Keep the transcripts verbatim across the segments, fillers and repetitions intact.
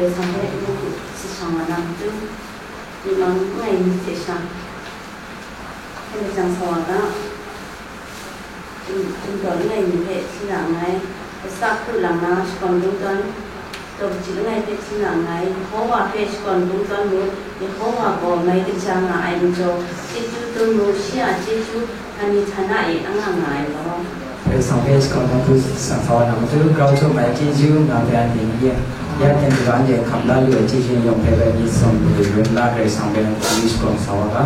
Karai Kasang hpe mung hku si shang wa na matu, myi mang langai mi hte sha, hkyen hkrang sa wa ga, hkum, hkum taw langai mi hpe hti na nngai, asak hkru lang na shakawn kungdawn, taw kachyi langai hpe hti na nngai, Yehowa hpe shakawn kungdawn mu, Yehowa gaw mai kaja nga ai majaw, chyeju dum mu, shi a chyeju hkani htana e anga nga ai law. Karai Kasang hpe shakawn kungdawn hku sa sa wa na matu, grau htum ai chyeju nga ai anhte ni e, ya hten hkam la lu ai chyeju yawng hpe bai myit sawm lu ai, Karai Kasang hpe anhte ni shakawn sa wa ga.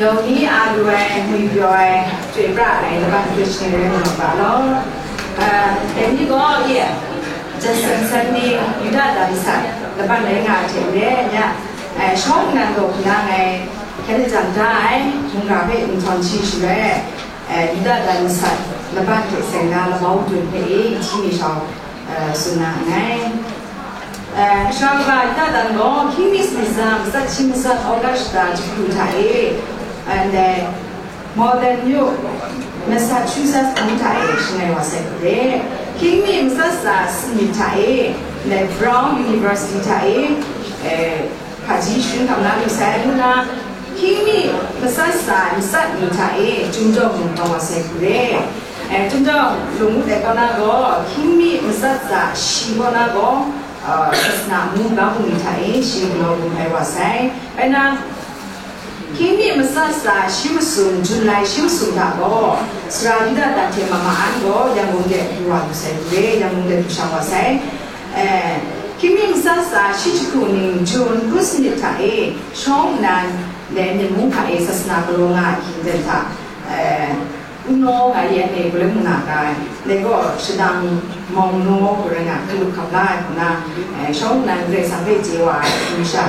Yawng ni a lu ai, ngwi pyaw ai, chyoi pra ai laban hte shani rai nga ga law. Ah, dai ni gaw, ye, Jason Sunday, Yuda dan masat laban rai nga ai hte maren, ya, eh, shawng nnan gaw hpunang ai, hkyen lajang da ai, mungga hpe nhtawm shi shaloi, eh, Yuda dan masat laban hte seng na labau dun hpe e, hti mi shau, eh, tsun na nngai. Eh, Shara kaba Yuda dan gaw, hkying mi sanit tsa, matsat shi matsat August shata jahku hta e, ndai Malden myu, Massachusetts mung hta e shangai wa sai hku re. Hkying mi matsat tsa sanit hta e, ndai Brown University hta e, eh, hpaji sharin hkam la lu sai, ngu na, hkying mi matsat tsa matsat ni hta e, Chyum Jawng mung kau wa sai hku re. Eh, Chyum Jawng lung ngut ai kaw na gaw, hkying mi matsat tsa shi kaw na gaw, uh, sasana mung ga mung ni hta e, shi galaw gun ai wa sai. Bai na, hkying mi matsat tsa shi masum, Jun lai shi masum hta gaw, Sara Yuda dan hte mama an gaw, Yangon de du wa lu sai hku re, Yangon de du shang wa sai. Eh, hkying mi matsat tsa shi jahku ning Jun kru sanit hta e, shawng nnan, dai Myen mung hta e sasana galaw nga ai hkying ten hta, eh, Unaw nga ye anhte galoi mung na ga ai, dai gaw shadang maunaw gaw rai nga, hkalup hkap la ai hku na, eh, shawng nnan Karai Kasang hpe chye wa ai hku sha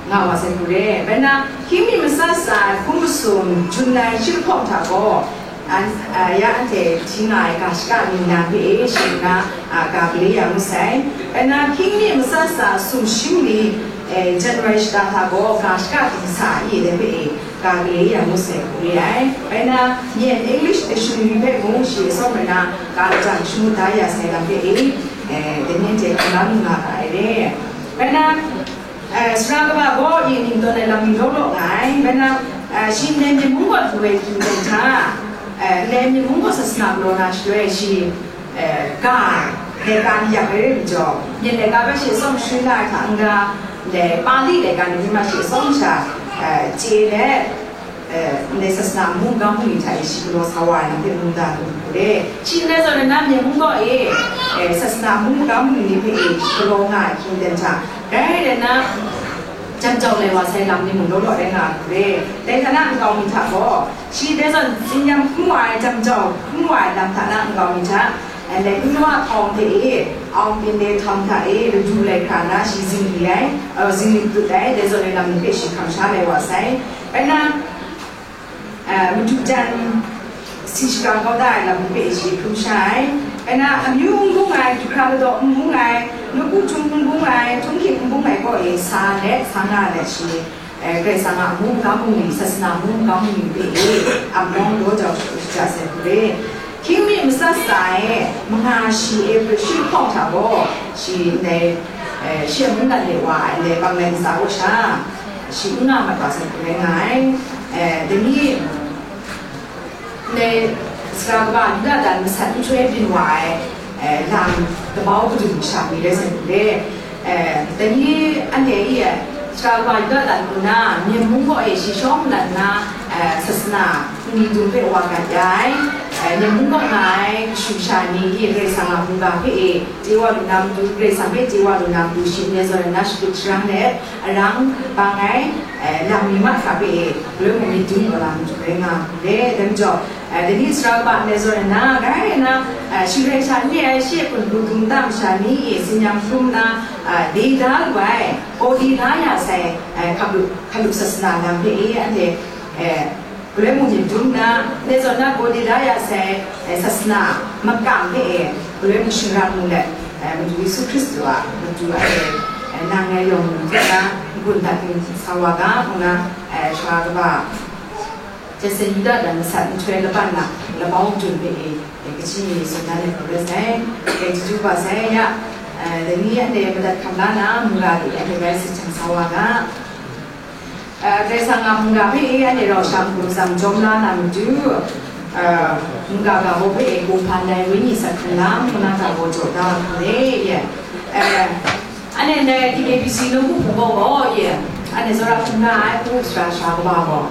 nga wa sai hku re. Bai na, hkying mi matsat tsa ai hkun masum Jun lai shi lahkawng hta gaw, an, ah, ya anhte hti nga ai ga shaka ningnan hpe e shi na, ah, ga gale ya ngu sai. Bai na, hkying mi matsat tsa sumshi mali, eh, January shata hta gaw ga shaka di sa ai dai hpe e, ga gale ya ngu sai hku re ai. Bai na, Myen English dictionary hpe mung shi atsawm rai na, ga lajang shangut da ya sai lam hpe e, eh, dai ni hte hkam la lu nga ga ai re. Bai na, eh, Sara kaba gaw, ning tawn ai lam ni law law nga ai. Bai na, eh, shi ndai Myen mung gaw du ai hkying ten hta, eh, ndai Myen mung gaw sasana galaw na shaloi shi, eh, ga, laika ni yak ai re majaw, Myen laika hpe shi atsawm shangun la ai hta n-ga, ndai Pali laika ni hpe ma shi atsawm sha, eh, chye let, eh, ndai sasana mung ga mung ni hta e shi galaw sa wa ai lam hpe mungdan lu hku re. Shi ndai zawn rai na, Myen mung gaw e, eh, sasana mung ga mung ni hpe e shi galaw nga ai hkying ten hta, rai rai na, jam jau lai wa sai lam ni mung law law rai nga ai hku re. Dai hta na nkau mi hta gaw, shi dai zawn tsin-yam hkrum wa ai, jam jau hkrum wa ai lam hta na nkau mi hta, eh, lai hkrum wa htawng hte e, Aung Pinde htawng hta e, ladu lai hkra na shi zingri ai, eh, zingri dut ai, dai zawn ai lam ni hpe shi hkam sha lai wa sai. Bai na, eh, madu jan si shaga kau da ai lam ni hpe shi hkrum sha ai. Bai na, amyu n bung ai, du hkra ladaw n bung ai, nawku htung n bung ai, htunghking n bung ai kaw e sa let, sa nga let shi, eh, Karai Kasang a mung ga mung ni, sasana mung ga mung ni hpe e, ap nawng daw jau shaja sai hku re. Hkying mi matsat tsa e, manga shi April shi lahkawng hta gaw, shi ndai, eh, shi a mungdan de wa ai, ndai Bangladesh ntsa kaw sha, shi n nga mat wa sai hku rai nga ai. Eh, dai ni, ndai Sara kaba Yuda dan masat nhtoi byin wa ai, eh, lam kabau kadun masha ni rai sai hku re. Eh, dai ni anhte e, Sara kaba Yuda dan hku na, Myen mung gaw e shi shawng nnan na, eh, sasana, n-, ni dung hpe wa gat ya ai, eh, Myen mung gaw nga ai kashu kasha ni e Karai Kasang a mungga hpe e chye wa lu na matu, Karai Kasang hpe chye wa lu na matu, shi ndai zawn rai na shakut sharang let, arang bang ai, eh, lam mi mat hkra hpe e, galoi mung myit dum wa na matu rai nga ai hku re. Dai majaw, eh, dai ni Sara kaba ndai zawn rai na, grai rai na, eh, shi rai sha n re ai, shi a hpun hku dum da masha ni e tsin-yam hkrum na, eh, de da lu ai, gaw di la ya sai, eh, hkalup, hkalup sasana lam hpe e, anhte, eh, galoi mung myit dum na, ndai zawn na gaw di la ya sai, eh, sasana makam hpe e, galoi mung shingran mu let, eh, Madu Yesu Hkristu a matu a e, eh, nang ngai yawng mung hte na, n-gun dat ning sa wa ga, ngu na, eh, Sara kaba Jason Yuda dan masat nhtoi laban na, labau dun hpe e, eh, kaji mi tsun dan ai hku rai sai, eh, chyeju kaba sai ya, eh, dai ni anhte madat hkam la na, mungga de anhte bai sit jang sa wa ga. Eh, Karai Kasang a mungga hpe e anhte rau shang hkum tsam jawm la na matu, eh, mungga ga baw hpe e gunhpan ai wenyi sat hkrung lam, hkuna ga baw jaw da hku re ye. Eh, anhte ndai T K B C nawku hpung gaw gaw ye, anhte tsawra hkrum nga ai, hku sara sara kaba gaw,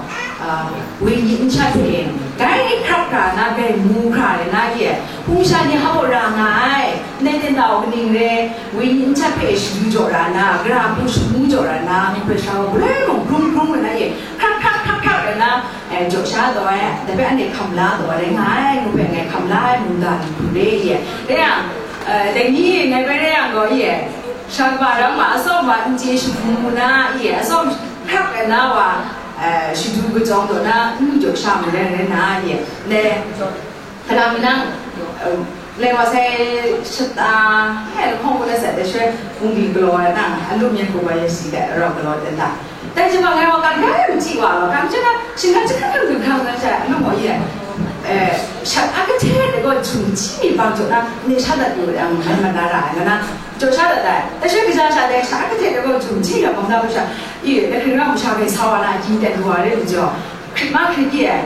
eh, wenyi n shat hpe e, dai hkrak hkra na, dai mu hkra ai na ye, hpung sha ni hpa baw ra nga ai, ndai ten tau kaning re, wenyi n shat hpe shadu jaw ra na, gara hpung shamu jaw ra na, mung hpe sha wa galoi mung hkrum hkrum ai na ye, hkrak hkrak hkrak eh, jaw sha taw ai, dai hpe anhte hkam la taw ai rai nga ai, ngu hpe ngai hkam la ai mungga ni hku re ye. Dai yang, eh, dai ni ngai bai rai yang gaw ye, sha kaba ram ma, atsawm wa n chye shamu na ye, atsawm hkrak ai na wa, eh, shadu kachyawng taw na n jaw sha mu rai rai na ye, dai, Kalang nang, um, lai wa sai shata, hai lahkawng kau na sat de shoi, bungli galaw ai nang, alu myen hku wa ya si de, rau galaw de ta. Dai chyawm ngai wa kan kai machyi wa law, kan chyawm na, shinggan chyahkrat hkang hkang na sha, alu mo ye, eh, shat a kahte de gaw, jung hti mi bang jaw na, ne sha dat yu yang, mai mat na ra ai, nga na, jaw sha dat ai. Dai shoi kaja sha de, shat a kahte de gaw, jung hti mi bang da sha, i, dai hkring ra masha hpe sa wa na, akyi dat lu wa re lu jaw. Hkrit ma hkrit di ai,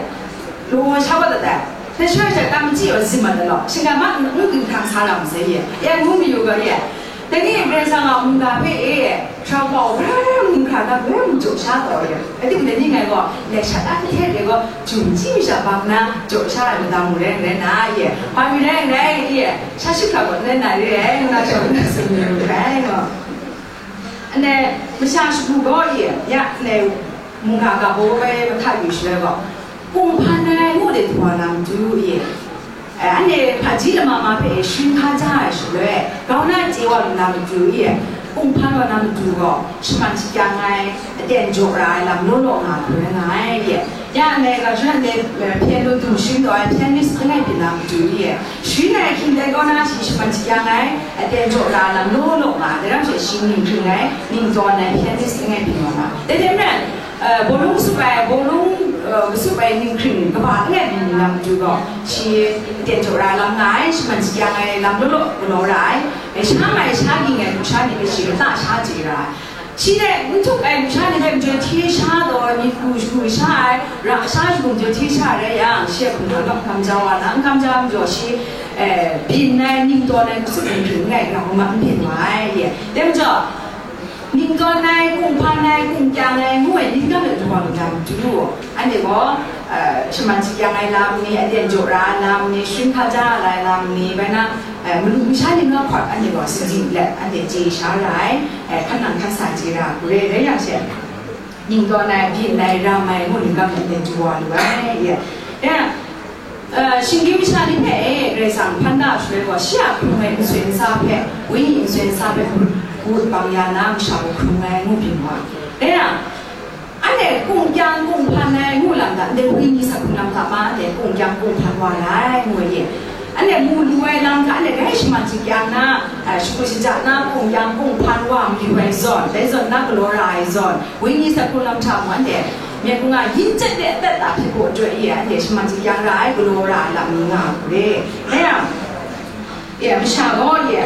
law sha wa dat ai, dai shoi hte kam machyi wa zim mat ai law, shinggan ma n, n ginhkrang sa na masai ye, ya ngu mayu ga ye. Dai ni Karai Kasang a mungga hpe e, sha bau bra bra ngu hkra na, grai mu jaw sha taw ye. Dai timung dai ni ngai gaw, lai shat a kahte de gaw, jung hti mi sha bang na, jaw sha ai mada mu rai rai na ye. Hpa mi rai rai ye, sha shik hkra gaw rai na re ai, ngu na jaw na tsun mayu rai gaw. Anhte masha shagu gaw ye, ya, anhte mungga ga baw bai mahta yu shaloi gaw, kung hpan ai ngu de du wa na matu ye. Eh, anhte hpaji lama ma hpe sharin hkaja ai shaloi, grau na chye wa lu na matu ye, kung hpan wa na matu gaw, shaman shakyang ai, aten jaw ra ai lam law law nga hkrum rai nga ai ye. Ya, anhte ga shun anhte, eh, piano du sharin taw ai pianist langai byin na matu ye. Sharin ai hkying dai kaw na shi shaman shakyang ai, aten jaw ra lam law law nga ai, dai ram she shi ninghkring ai, ningdawn ai, pianist langai byin wa nga. Dai hte maren, eh, bawlung kasup ai, bawlung, eh, kasup ai ninghkring kaba langai byin na matu gaw, shi aten jaw ra lam nga ai, shaman shakyang ai lam law law galaw ra ai, eh, sha mai sha ging ai lusha ni hpe shi lata sha chye ra ai. Shi hte n htuk ai lusha ni hpe majaw hti sha taw ai, myit hku shagu sha ai, ra sha shagu majaw hti sha rai yang, shi a hpung hkam hkam ja wa na, n hkam ja majaw shi, eh, byin ai, ningdawn ai, kasup ninghkring langai grau ma n byin wa ai ye. Dai majaw, ningdawn ai, kung hpan ai, kung kyang ai, ngu ai, ningdam de du wa lu na matu, anhte gaw, eh, shaman shakyang ai lam ni, aten jaw ra ai lam ni, sharin hkaja ai lam ni, bai na, eh, malu masha ni nga hpawt anhte gaw sadi let anhte chye sha ra ai, eh, hkan nang hkan sa chye ra ai, gare rai yang she, ningdawn ai, byin ai, ram ai, ngu ningkam anhte du wa lu ai, ye. Ya, eh, shinggyim masha ni hpe e, Karai Kasang hpan da shaloi gaw, shi a hkrung ai nsoi nsa hpe, wenyi nsoi nsa hpe, gut, gut bang ya na, masha hkrung ai, ngu byin wa. Rai yang, anhte kung kyang kung hpan ai ngu lam hta, ndai wenyi sak hkrung lam hta ma, anhte kung kyang kung hpan wa ai ngu ai ye. Anhte mu lu ai lam hta, anhte grai shaman shakyang na, eh, shagu shaja na, kung kyang kung hpan wa mayu ai zawn, dai zawn na galaw ra ai zawn, wenyi sak hkrung lam hta mung anhte, myen hpung a yin chyet de atat da hpyi gaw jaw e, anhte shaman shakyang ra ai, galaw ra ai lam ni nga ai hku re. Dai yang, e, masha gaw ye,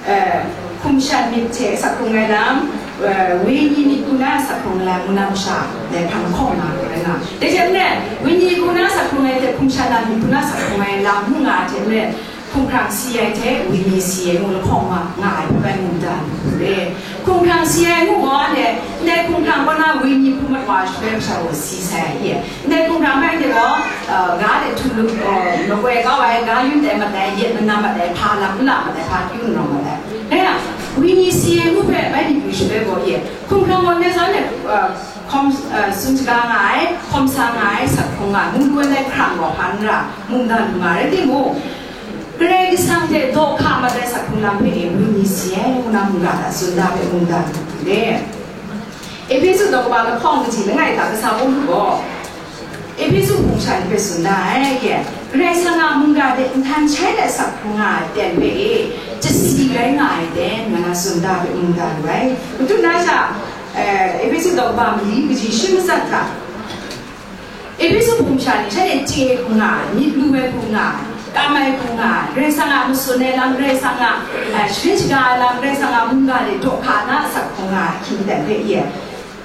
eh, hkum shan myit hte sak hkrung ai lam, eh, wenyi myit hku na sak hkrung ai lam, ngu na masha, dai hpang hkawng nga ai rai nga. Dai hte maren, wenyi hku na sak hkrung ai hte hkum shan na myit hku na sak hkrung ai lam, ngu nga ai hte maren, hkumhkrang si ai hte wenyi si ai ngu lahkawng nga, nga ai hpe bai ngu da lu re. Hkumhkrang si ai ngu gaw, anhte, ndai hkumhkrang kaw na wenyi hku mat wa shaloi masha gaw si sai ye. Ndai hkumhkrang hpe anhte gaw, eh, ga de htum lu, eh, makoi kau ai, ga yun de mat ai, yet manam mat ai, hpa lam n la mat ai, hpa kyu n rawng mat ai. Dai yang, wenyi si ai ngu hpe bai myit yu shaloi gaw ye, hkumhkrang gaw ndai zawn e, eh, hkawm, eh, tsun shaga nga ai, hkawm sa nga ai, sak hkrung nga ai, mung lu ai hkrang gaw hpa n ra, mungdan lu nga ai rai timung, Karai Kasang hte daw hka mat ai sak hkrung lam hpe e wenyi si ai, ngu na mungga hta tsun da hpe mungdan lu re. Ehpesu daw kaba lahkawng kaji langai hta kasa Pawlu gaw, Ehpesu hpung sha ni hpe tsun da ai, ye, Karai Kasang a mungga de nhtan shai let sak hkrung nga ai aten hpe e, chyasi rai nga ai aten, nga na tsun da hpe mungdan lu ai. Madu na sha, eh, Ehpesu daw kaba mali kaji shi matsat hta, Ehpesu hpung sha ni shanhte chye hku nga ai, myit lu ai hku nga ai, kam ai hku nga ai, Karai Kasang a matsun ai lam, Karai Kasang a, eh, sharin shaga ai lam, Karai Kasang a mungga de daw hka na asak hku nga ai, hkying dan hpe ye,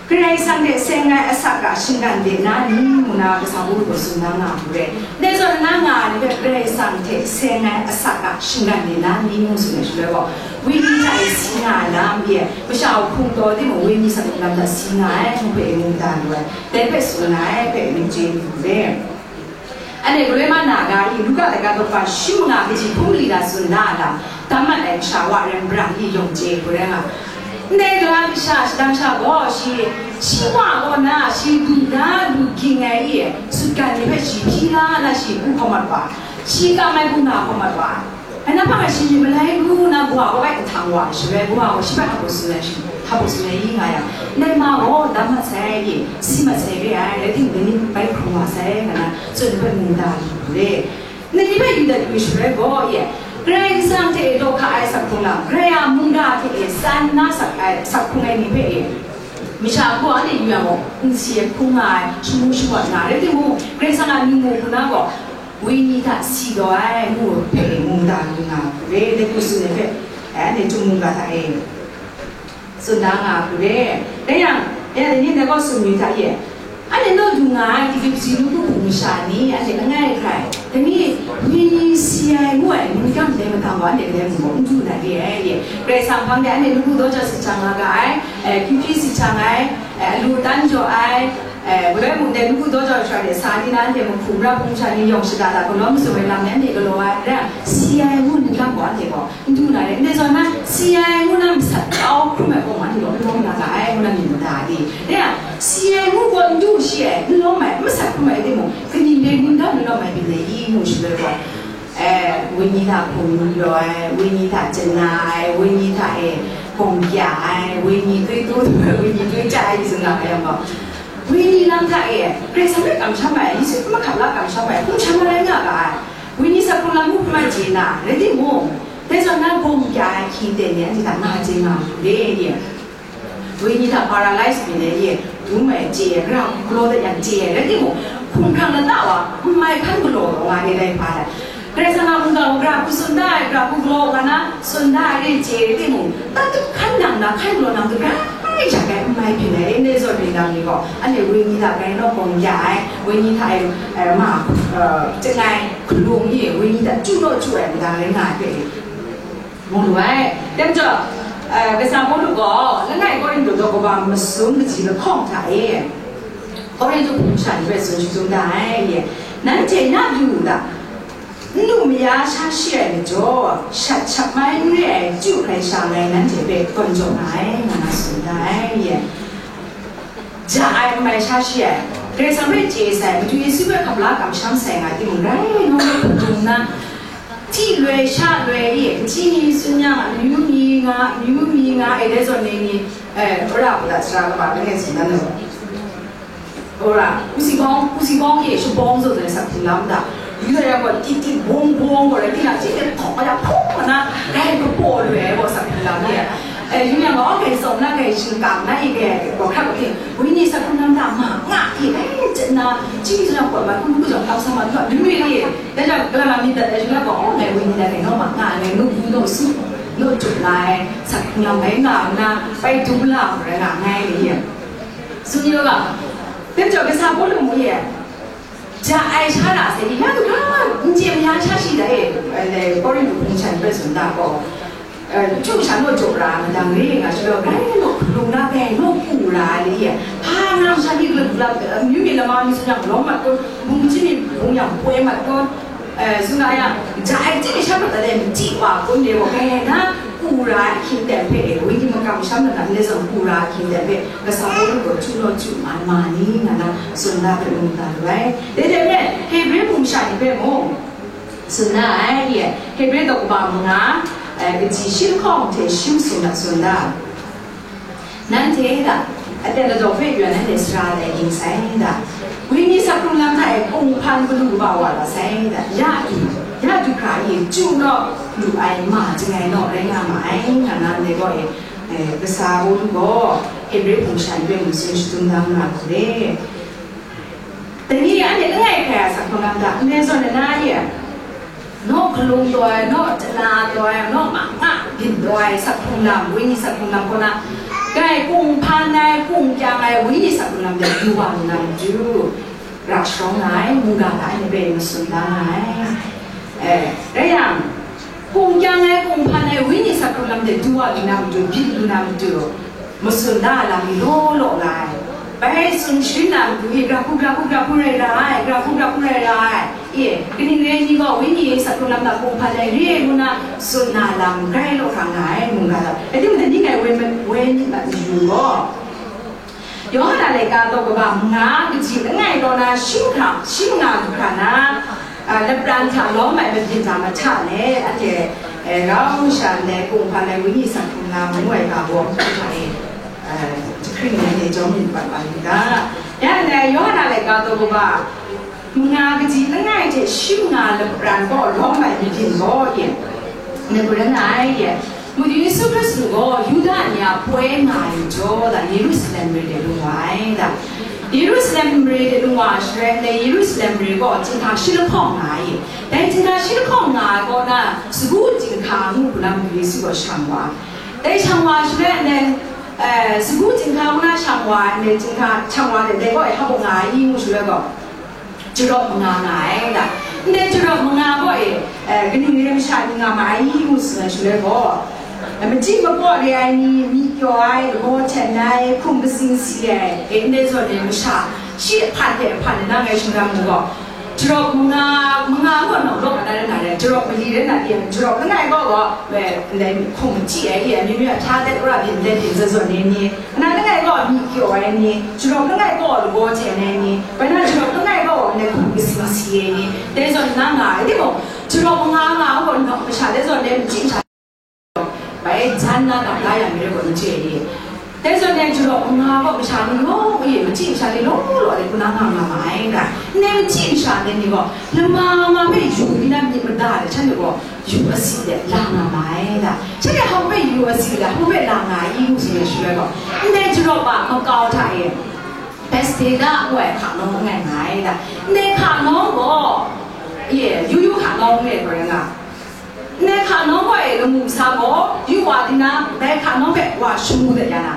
Karai Kasang hte seng ai asak a shinggan de na ni ngu na kasa Pawlu gaw tsun na nga ai hku re. Dai zawn na nga ai ni hpe Karai Kasang hte seng ai asak a shinggan de na ni ngu tsun ai shaloi gaw, wenyi hta e si nga ai lam ye, masha a hkrung taw timung, wenyi sak hkrung lam hta si nga ai, ngu hpe e mungdan lu ai. Dai hpe tsun ai hpe myit chye lu re. Anhte galoi ma na ga i, Luka laika daw kaba shi manga kaji hpung mali na tsun na a lam, dam mat ai masha wa rai mabrang i yawng chye hku rai nga. Ndai gara kasha shadang sha gaw shi, shi wa kaw na, shi du na lu ging ai e, sutgan ni hpe shi hpyi la na shi hku hkawm mat wa, shi kam ai hku na hkawm mat wa. Ai na hpa shi myit malai lu na, kawa kaw bai nhtang wa ai shaloi, kawa gaw shi bai hpa tsun ai shi, hpa tsun ai i nga yang, ndai ma gaw dam mat sai e, si mat sai re ai, rai timung, dai ni bai hkrum wa sai, nga na, tsun hpe mu da lu re. Nang ni hpe yu dat yu shaloi gaw, ye, Karai Kasang hte e daw hka ai sak hkrung lam, Karai a mungga hte e san na sak ai, sak hkrung ai ni hpe e, masha gaw anhte yu yang gaw, n si ai hkrum nga ai, shamu shamat nga ai. Rai timung, Karai Kasang a ningmu hku na gaw, wenyi hta si taw ai ngu hpe e mungga lu nga ai hku re, dai hku tsun ai hpe, e, anhte chyum mungga hta e. Tsun da nga hku re. Dai yang, ya, dai ni dai gaw tsun yu hta ye. Anhte naw du nga ai Ephesi nawku hpung masha ni, anhte langai hkrai, dai ni, wenyi si ai ngu ai, mungkan dai matang gaw, anhte kadai mung gaw n du na re ai ye. Karai Kasang hpang de, anhte nawku daw jau si jang nga ga ai, eh, hkying hpyi si jang ai, eh, alu tan jaw ai, eh, galoi mung dai nawku daw jau sha de, sa ni na anhte mahku mara hpung sha ni yawng shada da, galaw mazum ai lam ni anhte galaw ai, rai, si ai ngu ni lam gaw, anhte gaw, n du na re, ndai zawn na, si ai ngu na masat kau hkrum ai gaw, anhte gaw n lawm na ga ai, ngu na myit mada di? Rai yang, si ai ngu gaw n du shi ai, n lawm ai, masat hkrum ai timung, kaning rai ngu n dan n lawm ai myit dai i, ngu shaloi gaw, eh, wenyi hta hpung lu ai, wenyi hta chana ai, wenyi hta e gawng kya ai, wenyi tui tu ai, wenyi tui chya ai, tsun nga ai yang gaw, wenyi lam hta e, Karai Kasang hpe kamsham ai, Yesu hpe mahkap la kamsham ai, hpung sha ma rai nga ga ai. Wenyi sak hkrung lam hkrum ai chye na, rai timung, dai zawn na gawng kya ai hkying ten ni anhte hta nga chye nga lu re ye. Wenyi hta paralyze mi ai ye, dum ai chye ai, gara hku galaw dat yang chye ai, rai timung, hkumhkrang lata wa, n mai hkan galaw taw nga ai dai hpa ai. Karai Kasang a mungga gaw gara hku tsun da ai, gara hku galaw wa na, tsun da ai re chye ai, rai timung, tatut hkan nang na, hkan galaw nang dum rai yak ai, n mai byin ai, ndai zawn ni lam ni gaw, anhte wenyi hta grai naw gawng kya ai, wenyi hta e, eh, ma, eh, chyangai, hkalung ni wenyi hta chyu naw chyu ai mada rai nga ai hpe mu lu ai. Dai majaw, eh, kasa Pawlu gaw langai Korintu daw kaba masum kaji lahkawng hta e, Korintu hpung masha ni hpe tsun shadum da ai, ye, nanhte na du u ta? N lu maya sha shi ai majaw, shat shap mai n re ai chyu hkrai sha ngai nanhte hpe tawn jaw nga ai, nga na tsun da ai, ye. Ja ai, n mai sha shi ai, Karai Kasang hpe chye sai, Madu Yesu hpe hkap la kamsham sai nga timung, rai nawng hpe hpadum nna, hti loi sha loi e, nji ni tsun yang, amyu mi nga, amyu mi nga, e, dai zawn ni ni, eh, wora hku da sara kaba langai tsun dan ai. Wora, hku si bawng, hku si bawng e, shabawng zawn zawn sak hpung lam da. Yu na yang gaw, tit tit bawng bawng gaw rai, tinang chye hte htawk ya hpung na, rai kapaw loi ai gaw sak hpung lam e. Eh, yu yang gaw, oh, grai tsawm na, grai shingkang na, i grai gaw hkrak hte, wenyi sak hkrung lam hta ma nga, i, eh, chye na, chyeju na pawt ma, hkun hku jawng hkam sa ma, hkra, yu mi ri, dan jang, kalang a myit dat ai, yu na gaw, oh, ngai wenyi na, ngai naw ma nga, ngai nu bu naw su, naw jup la ai, sak hkrung lam ngai nga nna, bai dum la, rai nga, ngai ni, tsun yu ga, dai majaw, kasa Pawlu mu e, ja ai sha na sai ni, ya du hkra, n chye maya sha shi da e, eh, Korintu hpung sha ni hpe tsun da gaw, eh, chyu sha naw jaw ra, madang re nga shi gaw, grai naw hkalung na, grai naw ku ra ai ni, hpa ngam sha ni, galaw, eh, amyu mi lama mi tsun yang, lawm mat kun, bungchyi mi bung yang, poi mat kun, eh, tsun nga yang, ja ai chye sha prat ai, machyi wa kun de gaw, grai na ku ra ai hkying ten hpe, wenyi makam masham na, ndai zawn ku ra ai hkying ten hpe, kasa Pawlu gaw chyu naw chyu ma ai ma ni, nga na tsun da hpe mu da lu ai. Dai hte maren, Hebre hpung sha ni hpe mung tsun da ai, ye, Hebre daw kaba manga, eh, kaji shi lahkawng hte shi masum na tsun da. Nanhte da, aten ladaw hpe yu ai nanhte sara lai ging sai da. Wenyi sak hkrung lam hta e kung hpan galu kaba wa la sai da. Ya i, ya du hkra i, chyu naw lu ai ma chyangai naw rai nga ma ai, nga na ndai gaw e, eh, kasa Pawlu gaw Hebre hpung sha ni hpe mung tsun shadum da nga ai hku re. Dai ni anhte langai hkrai a sak hkrung lam hta, ndai zawn na na e, naw hkalung taw ai, naw chana taw ai, naw ma nga byin taw ai sak hkrung lam, wenyi sak hkrung lam kaw na, grai kung hpan ai, kung kyang ai, wenyi sak hkrung lam de du wa lu na matu, ra sharawng nga ai, mungga hta anhte hpe matsun da nga ai. Eh, rai yang, kung kyang ai, kung hpan ai, wenyi sak hkrung lam de du wa lu na matu, byin lu na matu, matsun da ai lam ni law law nga ai. Bai tsun sharin na matu e, gra hku, gra hku, gra hku rai ra ai, gra hku, gra hku rai ra ai. E, kaning rai ni gaw, wenyi sak hkrung lam hta kung hpan ai re ai ngu na, tsun na lam grai law hkra nga ai, mungga lam. Rai timung, dai ni ngai woi ma-, woi Myit mat mayu gaw, Yawhan a laika daw kaba manga kaji langai kaw na shi hkra, shi manga du hkra na, a, lapran hta lawm ai mabyin hta mahta let, anhte, e, rau sha ndai kung hpan ai wenyi sanhkrum na ngu ai ga baw hta e, e, jahkring ai ni jawm myit mat wa yu ga. Ya ndai Yawhan a laika daw kaba manga kaji langai hte shi manga lapran kaw lawm ai mabyin gaw, ye, na gaw ran ai, ye, Madu Yesu Hkristu gaw Yuda ni a poi nga ai majaw da, Yerusalem mare de lung wa ai da. Yerusalem mare de lung wa ai shaloi, ndai Yerusalem mare gaw chyinghka shi lahkawng nga ai. Dai chyinghka shi lahkawng nga ai kaw na, sagu chyinghka ngu hku na Madu Yesu gaw shang wa ai. Dai shang wa ai shaloi, ndai, eh, sagu chyinghka ngu na shang wa ai, ndai chyinghka shang wa ai, dai gaw e hpa nga ai i ngu shaloi gaw, jarawp manga nga ai da. Ndai jarawp manga gaw e, eh, kaning re ai masha ni nga ma ai ngu tsun ai shaloi gaw, eh, machyi makaw re ai ni, myi kyaw ai, lagaw hten ai, hkum katsing si ai, e, ndai zawn e masha shi ahpan hte ahpan e na ngai shingran mu gaw, jarawp manga, manga gaw nawk lawk na rai na re, jarawp mali rai na re, jarawp langai gaw gaw, eh, ndai hkum machyi ai, e, amyu myu a hta dat, wora byin dat byin zawn zawn ai ni, Nang langai gaw myi kyaw ai ni, jarawp langai gaw lagaw hten ai ni, bai na jarawp langai gaw ndai hkum katsing si ai ni, dai zawn na nga ai, timung, jarawp manga nga ai gaw nawk masha dai zawn dai machyi masha bai jan na gap la yang mi rai gaw n chye ai ni. Dai zawn dai jarawp manga gaw masha ni law, e, machyi masha ni law law dai hku na nga nga ma ai ga. Ndai machyi masha ni gaw, lama ma hpe yu mi na myit mada ai hte gaw, yu asi de la nga ma ai da. Shanhte hpa bai yu asi de, hpa bai la nga ai i ngu tsun ai shaloi gaw, ndai jarawp a makau hta e, Bethsaida ngu ai hka nawng langai nga ai da. Ndai hka nawng gaw, e, yu yu hka nawng re gaw rai nga. Ndai hka nawng gaw e lamu sa gaw, yu wa di na, dai hka nawng hpe wa shamu dat ya na.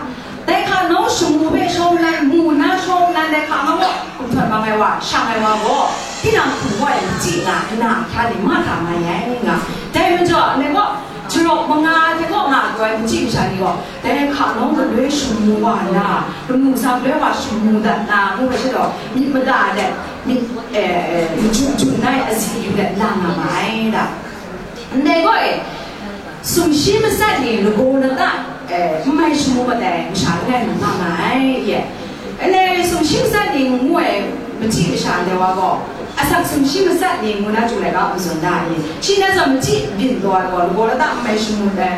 Dai hka nawng shamu hpe shawng nnan, mu nna shawng nnan, dai hka nawng gaw gumhtawn bang ai wa, shang ai wa gaw, tinang hkum gaw e machyi nga, kanahtang hkra ni mahta mai ai nga. Dai majaw, ndai gaw, jarawp manga hte kaw nga ai machyi masha ni gaw, dai hka nawng galoi shamu wa nna, lamu sa galoi wa shamu dat na, ngu ai sha gaw, myit mada ai, myit, eh, eh, majum jum na ai azi yu dat la nga ma ai da. Ndai gaw e, sumshi matsat ni lagaw lata, eh, n mai shamu mat ai masha langai mi nga nga ai, ye. Ndai sumshi matsat ni ngu ai machyi masha ndai wa gaw, asak sumshi matsat ni ngu na chyu laika hku tsun da ai, ye. Shi na zawn machyi byin taw ai gaw, lagaw lata n mai shamu mat ai.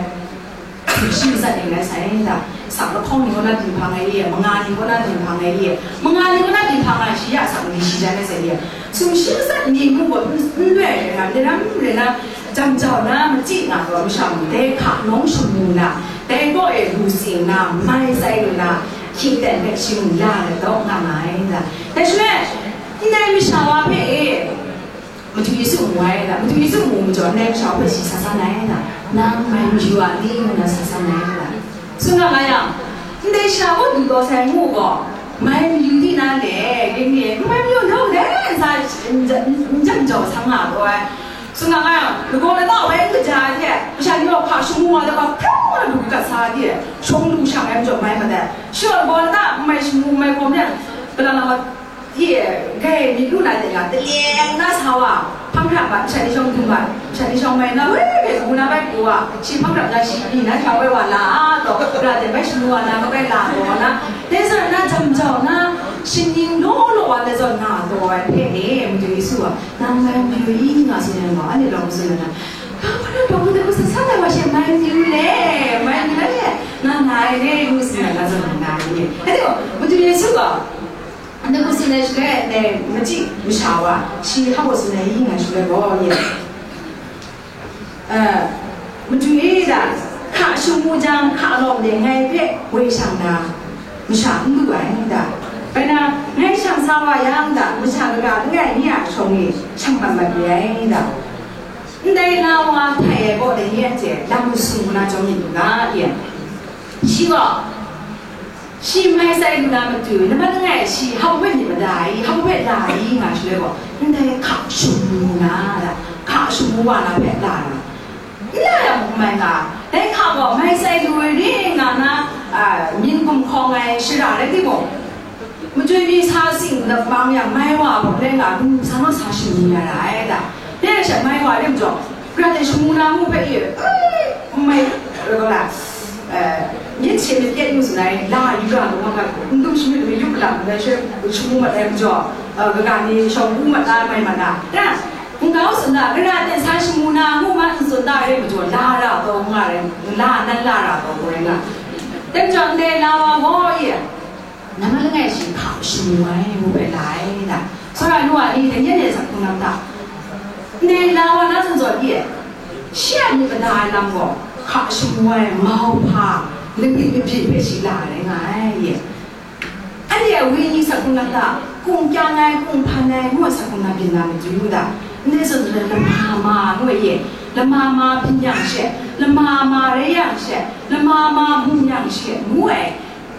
Sumshi matsat ni rai sai nta, sak lahkawng ni kaw na dinghpang ai re, manga ni kaw na dinghpang ai re, manga ni kaw na dinghpang ai shi ya sak ni shi jan ai sai re. Sumshi matsat ni mung gaw n, n loi ai rai nga, n rai na, jam jau na, machyi nga gaw masha mung, dai hka nawng shamu na, dai kaw e lu tsing na, mai tsai lu na, hkying ten hpe shi mung ya let taw nga nga ai nta. Dai shaloi, ndai masha wa hpe e, Madu Yesu mu ai da, Madu Yesu mu majaw, ndai masha hpe shi sa san ai da, nang mai mayu a ni ngu na sa san ai da. Tsun nga nga yang, ndai sha gaw du taw sai ngu gaw, mai mayu di na le, gini e, n mai mayu ndau de, n sa, n jam jau sang nga gaw ai. Tsun nga nga yang, lagaw lata wai n kaja ai hte, masha ni gaw hpa shamu wa da, hpa hprawng na du gat sa di, shawng lu shang ai majaw mai mat ai. Shi gaw lagaw lata n mai shamu, n mai hkawm yang, kalang lang wa, Ye, gai myit lu na de ga, taleng na sa wa, hpang hkrap ga, masha ni shawng dum ga, masha ni shawng mai na, woi, gai bu na bai bu wa, shi hpang hkrap na, shi ni na sha woi wa la, a, taw, ra de bai shamu wa na, ma bai la, taw na, dai zawn na, jam jau na, shaning law law wa, dai zawn na, taw ai hpe e, Madu Yesu wa, nang mai mayu i nga tsun yang gaw, anhte lawm tsun na, ga hpa na taw, Madu Yesu sa na wa, she mai mayu le, mai mayu le, nga nga ai le, ngu tsun na, nga zawn na, nga ai le. Anhte gaw, Madu Yesu gaw, Ndai hku tsun ai shaloi, ndai machyi masha wa, shi hpa gaw tsun ai i nga shaloi gaw, ye, eh, Madu e da, hka shamu jang, hka lawm de ngai hpe woi shang na, masha n lu ai n da. Bai na, ngai shang sa wa yang da, masha kaga langai mi a shawng e shang mat mat re ai n da. Ndai na wa htai ai gaw dai ni a hte lam masum ngu na chyawm myit u ga, ye. Shi gaw, Shi mai tsai lu na matu, nambat langai shi hpa hpe myit mada ai, hpa hpe la ai nga shaloi gaw, ndai hka shamu na, da, hka shamu wa na hpe la na. N la yang mung mai nga, dai hka gaw mai tsai lu ai re nga na, a, myin gumhkawng ai shara rai timung, majoi mi sa sing namang yang mai wa hpa rai nga, lu sa naw sa shamu ya ra ai, da. Dai rai sha mai wa rim jaw, Gara de shamu na mu hpe i, ai, mai, rai gaw la, eh, Myit she myit pyet yu tsun ai, la yu ga law, nga ga, n dum shamyut mayup lam, ngai she shamu mat ai majaw, uh, kaga ni shawng pu mat na, mai mat na, ra, hkungga tsun na, gara ten sa shamu na, ngu ma n tsun na, re majaw, la ra taw nga rai, la nan la ra taw, ko rai nga. Dai majaw, ndai la wa gaw, e, nang langai shi hka shamu ai, ngu bai la ai, da. Tsawra nu a ni, dai yan e sa hkung lam ta. Ndai la wa na tsun zawn, e, shi a myit mada ai lam gaw, hka shamu ai, mau hpa, lanit mabyin hpe shi la ai rai nga ai, e. Anhte a wenyi sa hkungga ta, kung kyang ai, kung hpan ai, ngu ai sa hkungga byin na matu da. Ndai zawn zawn lama ma ngu ai ye, lama ma byin yang she, lama ma rai yang she, lama ma mung yang she, ngu ai.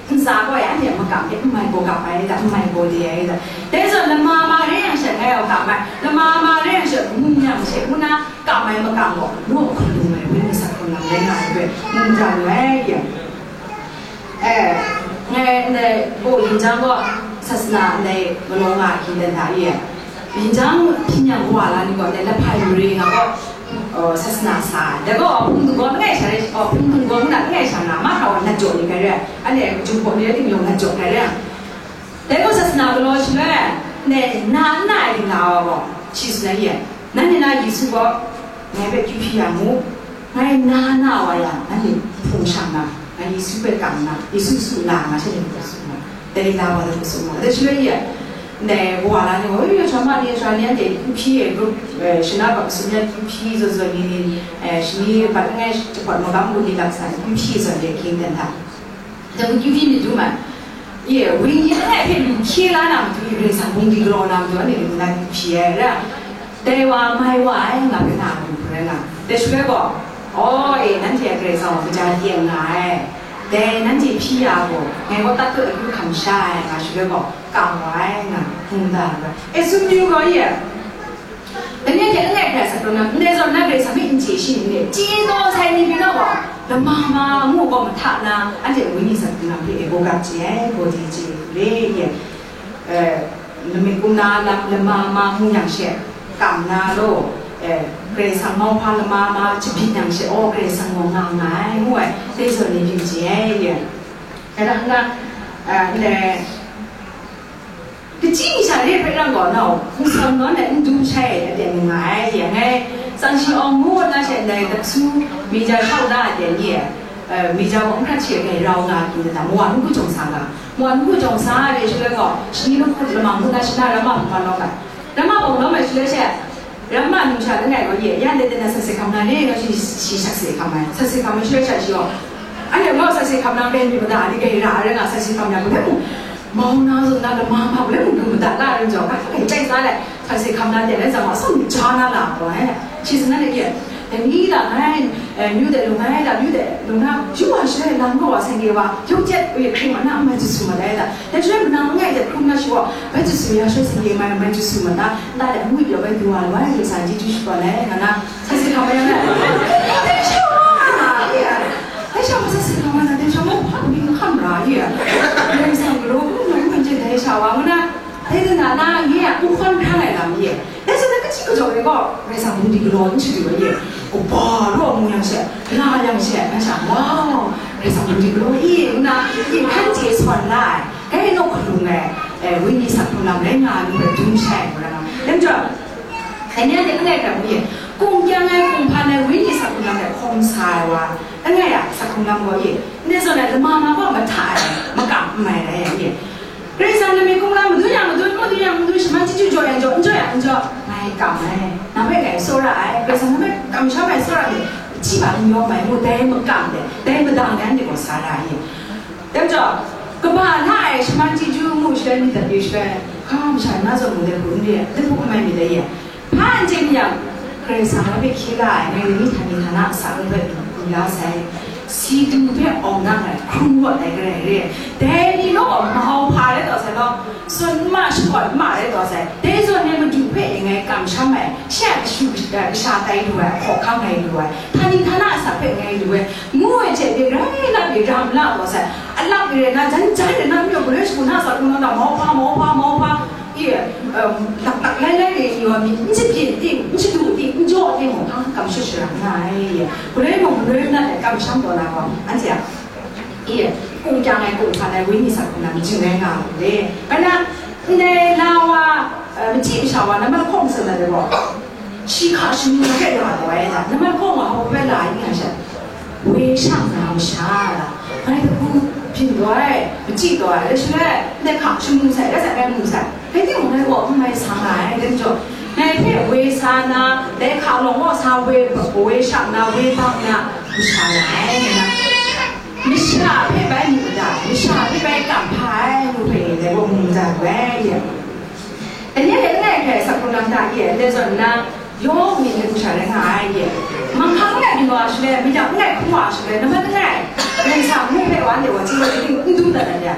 Ntsa gaw ya, anhte a makam hte n mai gaw kap ai da, n mai gaw de ai da. Dai zawn lama ma rai yang she, ngai gaw kap ai, lama ma rai yang she, mung yang she, ngu na kap ai makam gaw, naw hkun lung ai, wenyi sa hkungga rai nga ai hpe, mung ja lu ai ye. Eh, ngai ndai, o, yin jang gaw, sasana ndai, galaw nga hki dan da ye. Yin jang hpyi yang wa la ni gaw, ndai, lahpai mare nga gaw, o, sasana sa ai. Dai gaw, hpung dunggaw langai sha rai, o, hpung dunggaw nna langai sha nga, mahkra wa nat jaw ni kai rai. Anhte, jumhpaw ni rai timung, nat jaw kai rai. Dai gaw, sasana galaw shaloi, ndai, na n na ai ringla wa gaw, shi tsun ai ye. Nanhte na Yesu gaw, ngai hpe kyu hpyi yang mu. Ngai na na wa yang, nanhte hpung shang na, ngai Yesu hpe kang na, Yesu su la nga, shanhte hpe su nga, dai la wa hpe su nga. Dai shaloi ya, ndai wa la ni, oi, sha ma ni, sha ni, anhte kyu hpyi e, group, eh, shana bak sum yan kyu hpyi zawn zawn ni ni, eh, shani bat langai jahpawt magam gun ni laksa ni kyu hpyi zawn de hkying dan hta. Dai mung kyu hpyi myit dum ai. Ye, wenyi langai hpe lu hkye la na matu, Karai Kasang bungli galaw na matu, anhte lu na kyu hpyi ai, ra. Dai wa mai wa ai, nga hpe na lu hkru ai nga. Dai shaloi gaw, aw, e, nanhte a Karai Kasang wa kaja de nga ai. Dai nanhte hpyi ya gaw, ngai gaw tat dut akyu hkam sha ai, nga shaloi gaw, kang wa ai, nga, hkungga da ai. E, sumyu gaw ye, Dai ni hte langai hkrai sa hkrum na, ndai zawn na Karai Kasang hpe n chye shi ni, chye taw sai ni pyi na gaw, lama ma ngu gaw mahta na, anhte wenyi sa hkrum na hpe e gaw gap chye ai, gaw di chye re ye. Eh, lamik kum na lam lama ma ngu yang she, kam na law, eh, Karai Kasang mauhpa lama ma shabyin yang she, aw, Karai Kasang gaw nga nga ai, ngu ai, dai zawn ni pyi chye ai ye. Kaja hkra, eh, ndai, Kaji masha re hpe rang gaw, nau, hpung sawm nawn ai n dum shai ai aten nga ai, ya ngai, Tsang Shi Awng ngu na she ndai, Dapsu, Mija shau da aten ni, eh, Mija gaw n hkrat she ngai rau nga pyi na ta, mawa n ku jawng sa nga, mawa n ku jawng sa re shaloi gaw, shani lahku lamang ngu na shana rama hpung hpan lawm ai, rama hpung lawm ai shaloi she, Ramma numsha langai gaw ye, ya ndai de na sase hkam na ni, gaw shi, shi sase hkam ai. Sase hkam ai shaloi sha shi gaw, anhte gaw sase hkam na pen mi mada, ni gai ra ai rai nga, sase hkam na gaw, mau na zawn na, lama ma gaw, mu du mada la rin jaw, ka kai tai sa lai, sase hkam na de lai, zang wa, sung ja na la gaw, eh. Shi sa na de ye, dai ni la ngai, eh, myu de lu ngai da, myu de lu na, yu wa shaloi, lang gaw wa, seng ge wa, yawng jet, u ye hkring wa na, mai ji su ma dai da. Dai shaloi manang langai hte hkrum na shi gaw, bai chyeju ya shaloi sing ye mai, bai chyeju ma ta, nta de ngu pyaw bai du wa lu ai, yu sa chyeju shakawn ai, nga na, sa si hkam bai yang ai. Dai sha wa, ya. Dai sha wa sa si hkam bai na, dai sha wa hpa mi hkam ra, ya. Dai sa galaw, ngu na ngu je dai sha wa, ngu na, dai de na, na, ye, u hkawn hkrang ai lam, ye. Dai sa na kaji kajaw e gaw, Karai Kasang bungli galaw n shadu ai, ye. Upa raw mu yang she, la yang she, na sha, wow, Karai Kasang bungli galaw, ye, ngu na, ye, hkan chye sawn la ai. Dai naw hkalung ai, eh, wenyi sa hkrung lam rai nga ai, ngu bai dum shai ai, ngu rai nga. Dai majaw, dai ni anhte langai hkrai mu ye, kung kyang ai, kung hpan ai, wenyi sa hkrung lam hte hkawm sa ai wa, langai a, sa hkrung lam gaw ye, ndai zawn ai, lama ma gaw mahta ai, makam n mai rai ai ye. Karai Kasang lamik kungla madun yang madun, madun yang madun, shaman chyeju jaw yang jaw, n jaw yang n jaw, ngai kam ai, nang hpe ngai tsawra ai, Karai Kasang nang hpe kamsham ai tsawra myit, hti hpa n yawm ai, ngu dai makam de, dai madang de anhte gaw sa ra ai ye. Dai majaw, kaba la ai shaman chyeju ngu shaloi, myit dat yu shaloi, hpa masha na zawn mu de hku n re ai, dai hku n mai myit dai ye. Hpa n chye yang, Karai Kasang ngai hpe hkye la ai, ngai ni htani htana asak ngai hpe lu la sai. Si du hpe awng na ngai hkrung rawt ai Karai re ai. Dai ni law, mahau hpa rai taw sai law, tsun n ma, shakawn n ma rai taw sai. Dai zawn ngai Madu hpe e ngai kamsham ai, shi a kashu kasha tai lu ai, hkawhkam ngai lu ai, htani htana asak hpe ngai lu ai, ngu ai hte, dai rai na, dai ram la taw sai. Alak rai na, jan jan rai na, n yawng galoi shagu na, sa hkung na, mau hpa, mau hpa, mau hpa, e, um, lak lak lai lai rai ni wa mi, n shabyin ting, n shadu ting, n jaw ting, mung hkang kamshut shara nga ai, e. Galoi mung, galoi na, kamsham taw na gaw, anhte a, E, kungkyang ai kungsan ai wenyi sa hkrum na majing rai nga ai le. Bai na, ndai la wa, eh, machyi masha wa nambat lahkawng matsat na de gaw, shi hka shamying na hpe la taw ai na, nambat lahkawng wa hpa hpe la ai nga sha, woi shang na masha la, ngai hpe hku byin taw ai, machyi taw ai, rai shaloi, ndai hka shamying sai, rai sai, ngai mu sai. Rai timung, ngai gaw n mai sa nga ai, dai majaw, ngai hpe woi sa na, dai hka lawng kaw sa woi, woi shang na, woi bang na, masha la ai, ngai na. Masha hpe bai mu da, masha hpe bai kamhpa ai, ngu hpe dai gaw mu da ai. Dai ni a langai hkrai sa hkrum lam hta e, dai zawn nna, yawng myit ai hku sha rai nga ai e. Manghkang langai byin wa shaloi, mayam langai hkrum wa shaloi, nambat langai, Karai Kasang ngu hpe wa ndai wa, htingnu htingnu n dum dat ai ni a,